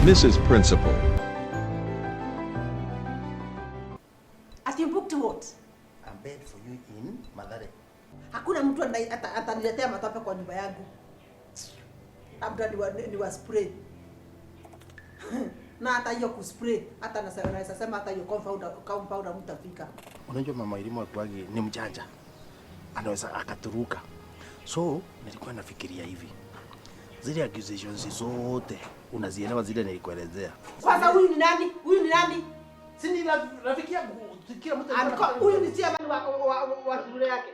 Mrs. Principal. Ati you booked what? A bed for you in Mathare. Hakuna mtu ataniletea matope kwa nyumba yangu. Labda ni wa spray. Na hata hiyo kuspray, hata naweza sema hata hiyo compound hamtafika. Unajua mama Elimu akuagi ni mjanja. Anaweza akaturuka. So nilikuwa nafikiria hivi. Zile accusations zote unazielewa zile nilikuelezea. Kwanza huyu ni nani? Huyu ni nani? Si ni rafiki yangu, kila mtu alikuwa huyu ni chairman wa shule yake.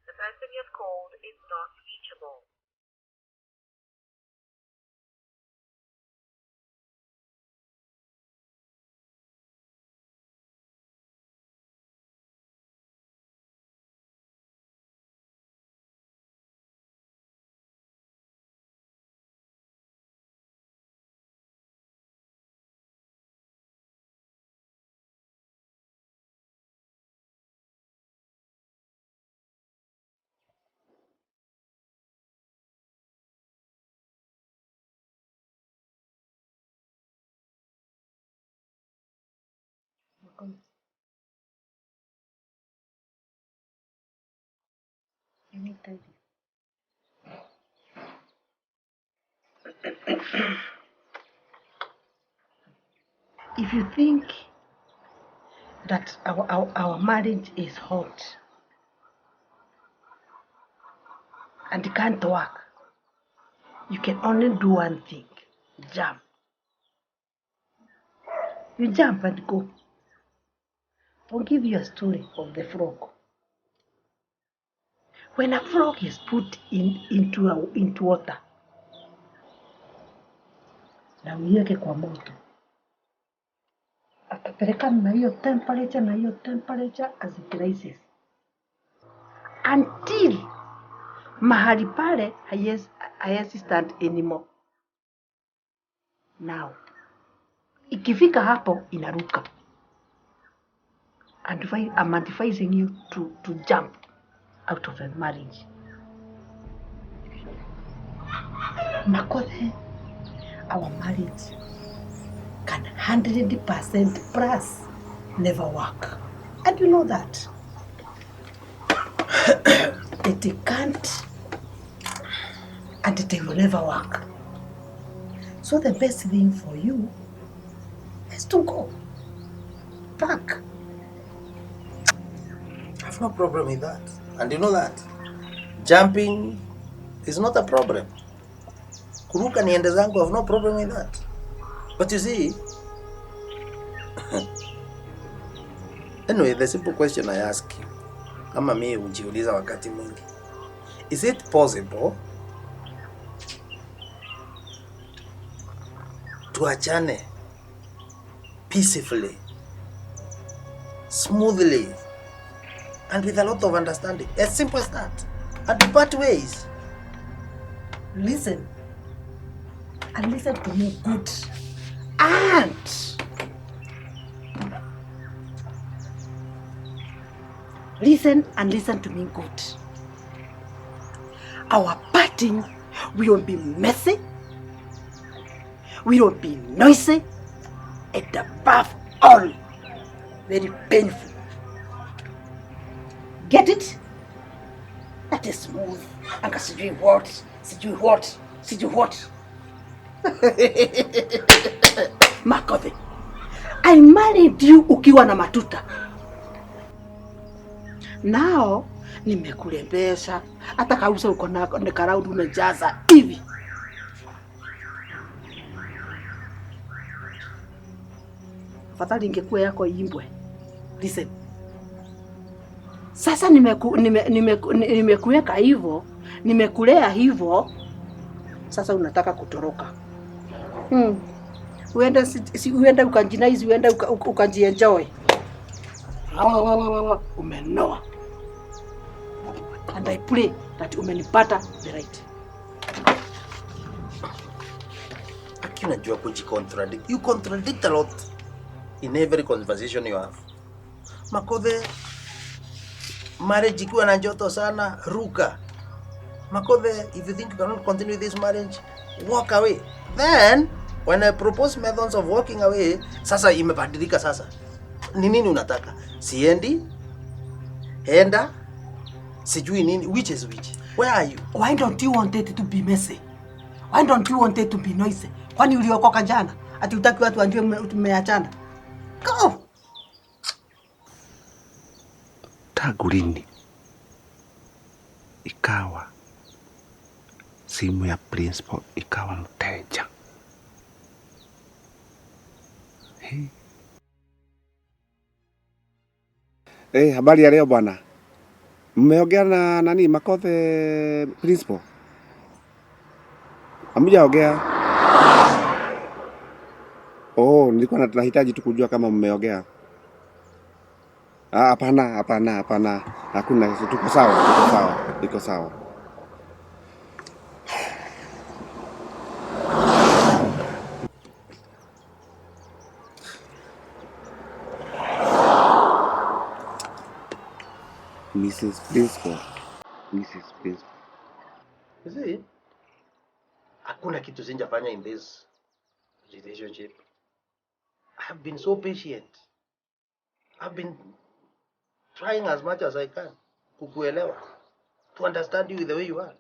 The person you've called is not reachable. Let me tell you. If you think that our marriage is hot and it can't work, you can only do one thing: jump. You jump and go. I'll give you a story of the frog. When a frog is put into water, na uiweke kwa moto, atapeleka na hiyo temperature, na hiyo temperature as it rises until mahali pale haiwezi stand anymore. Now ikifika hapo inaruka. And I'm advising you to jump out of a marriage. Makothe, our marriage can 100% plus never work. And you know that. It can't and it will never work. So the best thing for you is to go back. I have no problem with that. And you know that jumping is not a problem. Kuruka niende zangu, I have no problem with that. But you see, anyway, the simple question I ask you, ama mimi hujiuliza wakati mwingi, is it possible tuachane peacefully, smoothly, and with a lot of understanding? As simple as that. And we part ways. Listen, And listen to me good. And listen and listen to me good. Our parting will be messy, will be noisy, and above all, very painful. Get it? That is smooth. Anga sijui what, sijui what, sijui what. Makothe, I married you ukiwa na matuta. Now, nimekurembesha. Hata kausa uko na karaundi umejaza hivi. Afadhali ingekuwa yako iimbwe. Listen. Sasa nimekuweka hivyo, nimekulea hivyo. Sasa unataka kutoroka. Uende si uende ukajinaizi, uende ukajienjoy. Umenoa. And I pray that umenipata the right. Aki unajua kujicontradict. You contradict a lot in every conversation you have. Makothe, marriage ikiwa na joto sana, ruka. Makothe, if you think you cannot continue this marriage, walk away. Then, when I propose methods of walking away, sasa imebadilika sasa. Ni nini unataka? Siendi? Enda? Sijui nini? Which is which? Where are you? Why don't you want it to be messy? Why don't you want it to be noisy? Kwani uliokoka jana? Ati hutaki watu wajue tumeachana? Go! Tangu lini ikawa simu ya principal ikawa mteja? Hey. Hey, habari ya leo bwana. Mmeongea na nani Makothe principal? Hamjaongea? Oh, nilikuwa nahitaji tu kujua kama mmeongea. Ah, hapana, hapana, hapana. Hakuna, tuko sawa, tuko sawa, iko sawa. Mrs. Principal. Mrs. Principal. You see? Hakuna kitu sijafanya in this relationship. I have been so patient. I've been trying as much as I can kukuelewa, to understand you the way you are.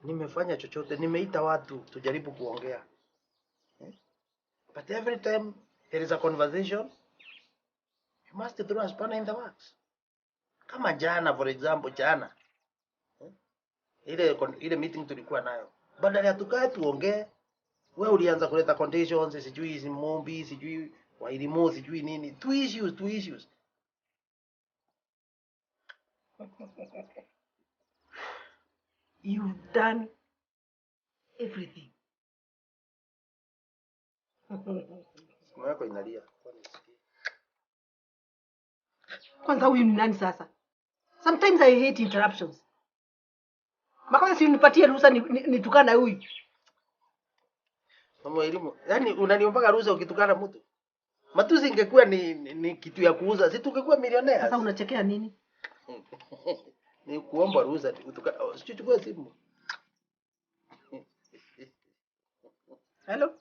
Nimefanya chochote, nimeita watu tujaribu kuongea. But every time there is a conversation, you must throw a spanner in the works. Kama jana, for example, jana ile meeting tulikuwa nayo, badala ya tukae tuongee, wewe ulianza kuleta conditions, sijui Mombi, sijui Wairimu, sijui nini, two issues. You've done everything. Simu yako inalia. Kwanza huyu ni nani sasa? Sometimes I hate interruptions. Makothe, si unipatie ruhusa nitukane huyu. Mama elimu, yaani unaniombaga ruhusa ukitukana mtu? Matusi ingekuwa ni kitu ya kuuza, si tungekuwa millionaires. Sasa unachekea nini? Ni kuomba ruhusa utukane. Oh, sichukue simu. Hello?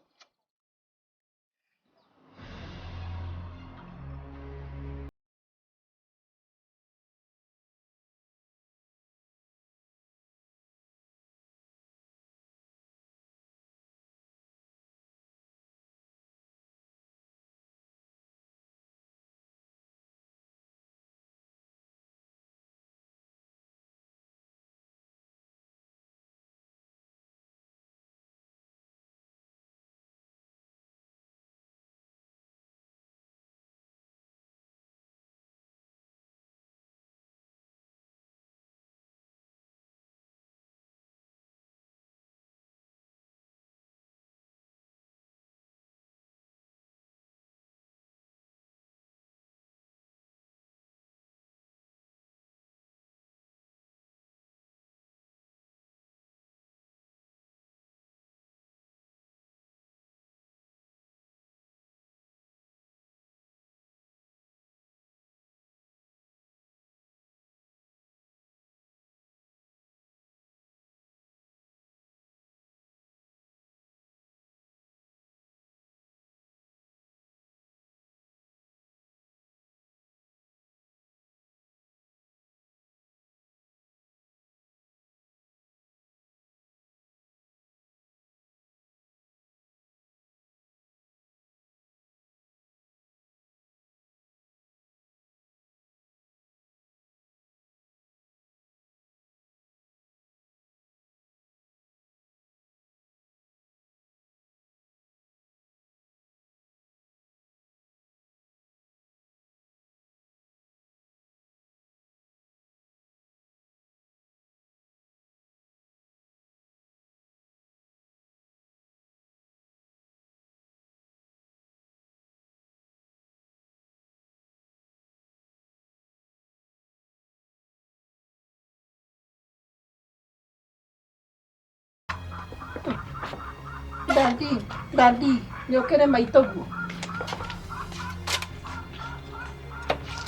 Daddy, daddy, nĩũkĩre maitũguo.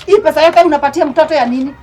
Hii pesa yote unapatia mtoto ya nini?